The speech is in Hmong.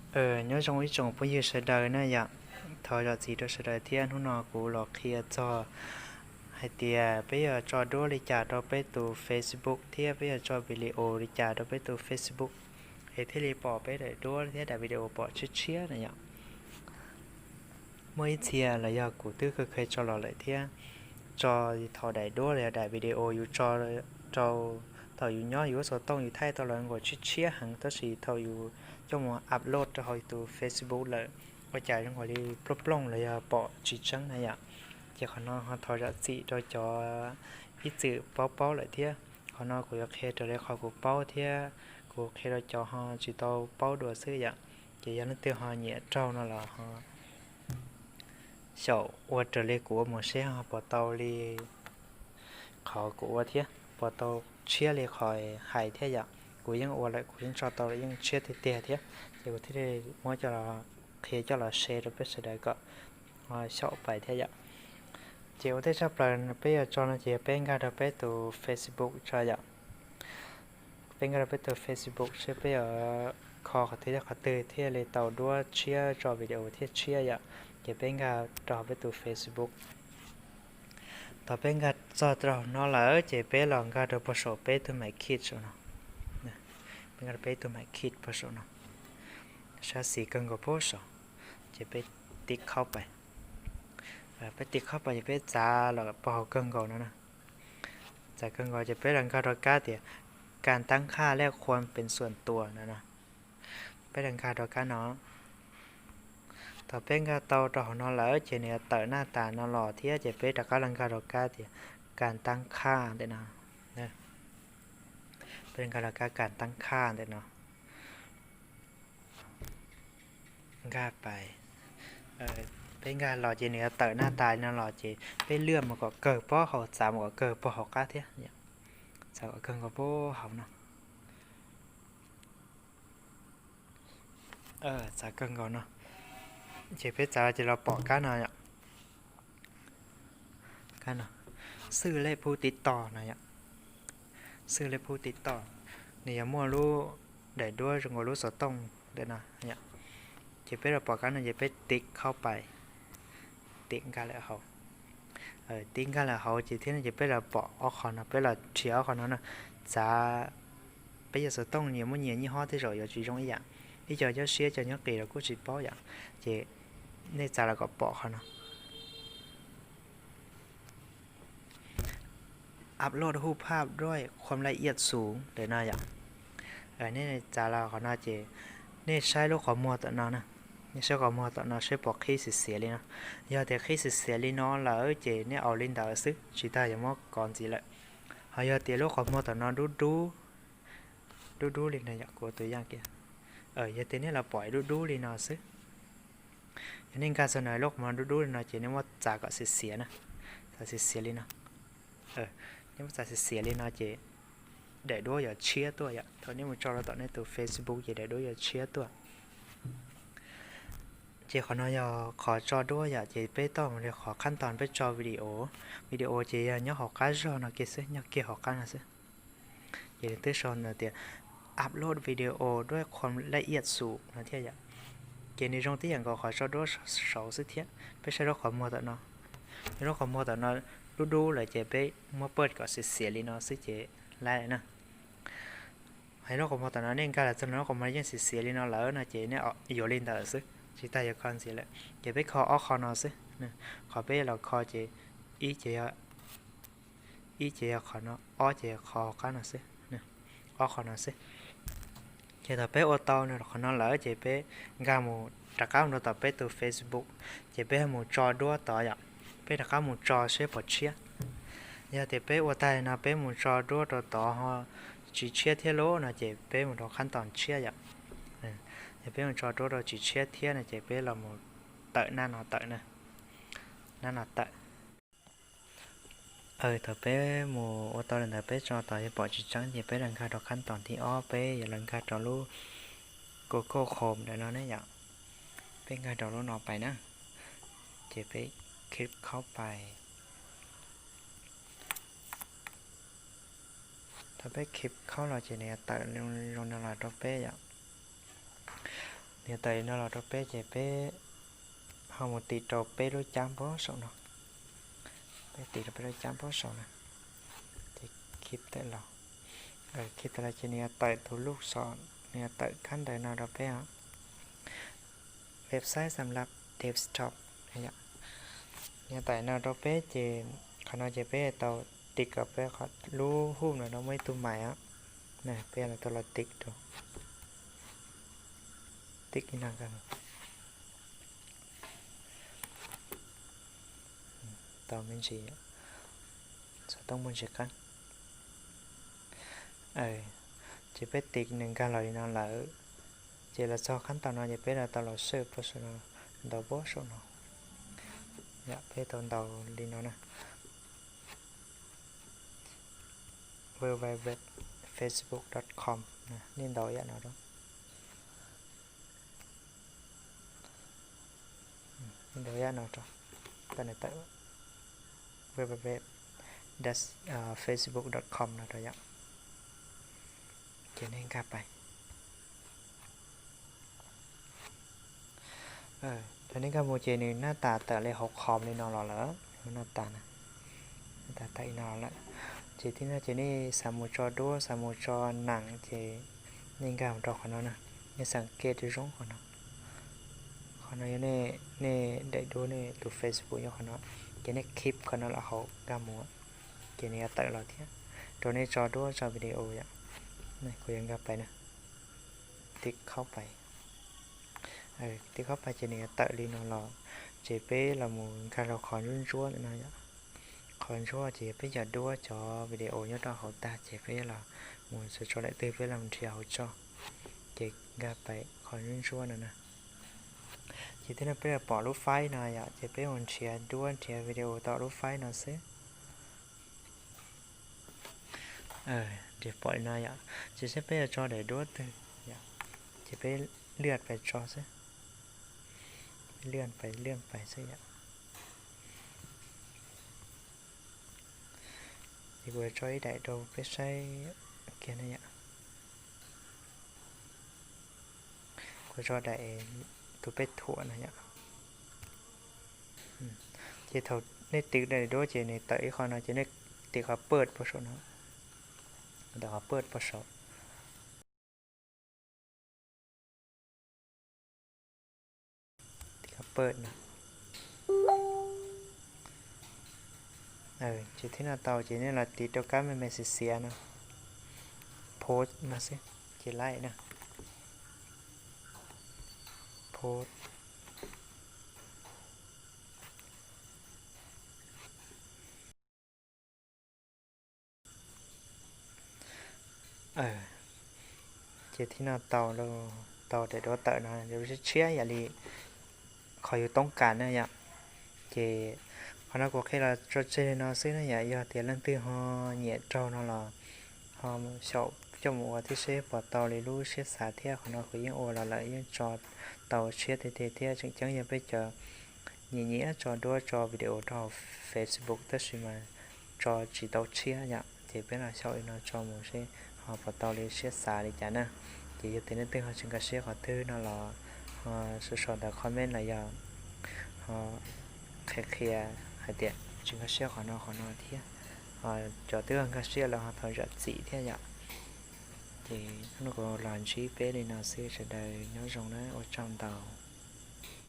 Nyob zoo ib tsoom phooj ywg sawv daws na yom. Thov zam txim rau sawv daws thiab, hnub no kuv los qhia txog hais tias peb yuav tso duab li cas rau peb tus Facebook thiab peb yuav tso video li cas rau peb tus Facebook es thiaj li pom peb daim duab thiab daim video pom tshiab tshiab na yom. Muaj ib txhia los yog kuv twb kheev kheev tso los lawm thiab, tso thaum daim duab los yog daim video yus tso rau, thaum yus nyob yus lub xov tooj yus thaij tau los nkaus tshiab tshiab heev, tab sis thaum yus coj mus upload rau hauv tus Facebook lawm, ua cas zoo nkaus li plooj plooj los yog pom tsis tseeb na yom. Ces qhov no ho thov zam txim rau cov ib txwm paub paub lawm thiab. Qhov no kuv yuav qhia raws li qhov kuv paub thiab kuv qhia rau cov ho tsis tau paub dua xwb yom. Ces yog leej twg ho nyiam raug no los ho xyaum ua raws li kuv ua mus seb ho puas tau li qhov kuv ua thiab puas tau tshiab li qhov hais thiab yom. Kuv yeej ua lawm, kuv yeej tso tau lawm, yeej tshiab tiag tiag thiab, ces kuv thiaj li muab coj los qhia coj los share rau peb sawv daws kom xyaum pais thiab yom. Ces ua ntej tshaj plaws peb yuav tso no ces peb nkag rau peb tus Facebook tso yom. Peb nkag rau peb tus Facebook seb peb yuav kho qhov twg thiab qhov twg thiaj li tau duab tshiab tso video thiaj tshiab yom. Ces peb nkag rau peb tus Facebook. Thaum peb nkag txog rau no lawm ces peb los nkag rau puag saum peb tus My Kit saum no. Peb nkag rau peb tus My Kit puag saum no, sab xis kawg nkaus puag saum, ces peb tiv khaub pais. Peb tiv khaub pais ces peb txav los puag hauv kawg nkaus no na. Txav kawg nkaus ces peb los nkag rau kab tias kas tab khaj lej khuam pes xuam tuas no. Peb los nkag rau kab no. Thaum peb nkag tau rau hauv no lawm ces nws yuav tawm naj tas no los thiab, ces peb rov qab los nkag rau kab tias kas tab khaj ntawm no. Peb nkag rau kab kas tab khaj ntawm no. Nkag pais. Peb nkag los ces nws yuav tawm naj tas li no los ces peb lwaj mus kom kawg puag hauv, txav mus kom kawg puag hauv qab thiab. Txav kom kawg nkaus puag hauv no. Txav kawg nkaus no. Ces peb txav los ces los pom kab no yom. Kab no, xwj lej phub tiv tos no yom. Xwj lej phub tiv tos, nws yuav muaj lub daim duab zoo nkaus lub xov tooj ntawm no yom. Ces peb los pom kab no ces peb tiv khaub pais, tiv nkag lawm hauv. Tiv nkag lawm hauv ces thiab no ces peb los pom ob qho no, peb los nrhiav ob qho no na. Txav, peb yog xov tooj nyias muaj nyias nyiaj hob tej zaum yuav tsis zoo ib yam. Ib co nyob siab, ib co nyob qis los kuj tsis paub yom. Ces nej txav los kom pom qhov no. Upload รูปภาพด้วยความละเอียดสูง ntawm no yom. Nej txav los qhov no ces nej saib lub qhov muag tom no na. Nej saib qhov muag tom no seb puas qhib xiav xiav li no. Yog tias qhib xiav xiav li no lawm ces nej au li ntawd xwb, tsis tas yuav muab kov ntxiv lawm. Ho yog tias lub qhov muag tom no dub dub, dub dub li no yom, kuv tus yaj kiag. Yog tias nej los pom dub dub li no xwb, yog nej nkag txog no lub qhov muag dub dub li no ces nej muab txav kom xiav xiav na, txav xiav xiav li no. Nej muab txav xiav xiav li no ces daim duab yuav tshiab tuaj yom. Thaum nej mus tso rau tom nej tus Facebook ces daim duab yuav tshiab tuaj. Ces qhov no yog qhov tso duab yom, ces peb toj mus li qhov khab tos peb tso video. Video ces yog nyob hauv qab zog no kiag xwb, nyob kiag hauv qab no xwb. Ces nws twb sau ntawd tias upload video ด้วยความละเอียดสูง no thiab yom. Ces nws zoo tib yam nkaus qhov tso duab saud xwb thiab. Peb saib lub qhov muag tom no, lub qhov muag tom no dub dub lawm ces peb muab pawj kom xiav xiav li no xwb ces laib na. Hais lub qhov muag tom no nej nkag los txog no lub qhov muag yeej xiav xiav li no lawm no ces nej yuav li ntawd xwb, tsis tas yuav kho ntxiv lawm. Ces peb kho ob qho no xwb. Qhov peb los kho ces ib ces yog, ib ces yog qhov no, ob ces yog qhov hauv qab no xwb. Ob qho no xwb. Ces thaum peb ua tau qhov no lawm ces peb nkag mus rov qab mus rau tom peb tus Facebook, ces peb mus tso duab tod yom. Peb rov qab mus tso seb puas tshiab. Yog tias peb ua tag no peb mus tso duab rau tod ho tsis tshiab thiab lub no ces peb mus rau khab tos tshiab yom. Yog peb mus tso duab rau tsis tshiab thiab no ces peb los mus tawm naj no tawm na. Naj no tawm. Thaum peb mus ua tau li ntawd peb tso tod yog pom tsis tseeb ces peb los nkag rau khab tos thib ob, peb yuav los nkag rau lub Google Chrome ntawm no ne yom. Peb nkag rau lub no pais na, ces peb khib khaub pais. Thaum peb khib khaub los ces nws yuav tawm zoo no los rau peb yom. Nws tawm li no los rau peb ces peb ho mus tiv rau peb lub cab npab saum no. Peb tiv rau peb lub cab npab saum na, ces keep tawm los. Keep tawm los ces nws yuav tawm tus lub so, nws yuav tawm khab ntawv no rau peb os. Website xam lab desktop. Nws tawm no rau peb ces qhov no ces peb tau tiv kom peb lub hub no no muaj ib tug mais os. Peb tau los tiv rau, tiv ib no nkag, tau me ntsis, xov tooj muaj ntsis qab. Ces peb tiv nws nkag los li no lawm, ces los txog qhab tau no ces peb tau los search pab saum no, ntaus pab saum no. Yom, peb tau ntaus li no na, www facebook dot com, nej ntaus yam no rau, ntaus yam no rau, tawm www dash facebook dot com no rau yom. Ces nej nkag pais. Thaum nej nkag mus ces nws nab tas tawm li hauv qhov li no los lawm, nab tas, nab tas tawm li no lawm. Ces thib no ces nej xav mus tso duab, xav mus tso neem ces nej nkag mus rau qhov no na, nej xav ke rau zoo qhov no. Qhov no yog nej daim duab nej tus Facebook nyob qhov no, ces nej keep qhov no los hauv nkag mus, ces nws yuav tawm los thiab rau nej tso duab tso video yom. Kuv yuav nkag pais na, tiv khaub pais, tiv khaub pais ces nws yuav tawm li no los, ces peb los mus nkag rau qhov ntsuab ntsuab no yom. Qhov ntsuab ces peb cov duab cov video nyob rau hauv tag ces peb los mus tso daim twg peb los nrhiav hauv tso, ces nkag pais qhov ntsuab ntsuab no na. Ces thib no peb los pom lub faib no yom, ces peb mus nrhiav duab nrhiav video tau lub faib no xwb. Nrhiav pom li no yom, ces seb peb yuav tso daim duab twg yom, ces peb lwaj pais tso xwb, lwaj pais lwaj pais xwb yom. Ces kuv yuav tso ib daim rau peb saib kiag na yom. Kuv tso daim tus peb thuam no yom. Ces thaum nej tiv daim duab ces nws tawm ib qho no ces nej tiv qhov pawj pab saum no, tiv qhov pawj pab saum. Tiv qhov pawj no. Ces thib no tau ces nej los tiv rau kab me me xiav xiav no, post no xwb, ces laij na, post. Ces thib no tau, tau daim duab tawm no, tshiab tshiab yam li qhov yus toob kas na yom. Ces qhov no kuv qhia los tso tseg li no xwb na yom, yog tias leej twg ho nyiam raug no los ho xyaum coj mus ua thiab seb puas tau li lub siab xav thiab. Qhov no kuv yeej ua los lawm, yeej tso tau tshiab tiag tiag thiab. Tseem ceeb yog peb cov nyiam nyiam tso duab tso video rau hauv Facebook tab sis mas tso tsis tau tshiab yom, ces peb los xyaum li no tso mus seb ho puas tau li siab xav li cas na. Ces yog tias leej twg ho tsis nkag siab qhov twg no los ho sau sau ntawm comment los yog ho qhia qhia hais tias tsis nkag siab qhov no qhov no thiab. Ho cov twb nkag siab lawm ho thov zam txim thiab yom. Ces hnub no kuv los ntsib peb li no xwb, sawv daws nyob zoo na, ua tsaug ntau.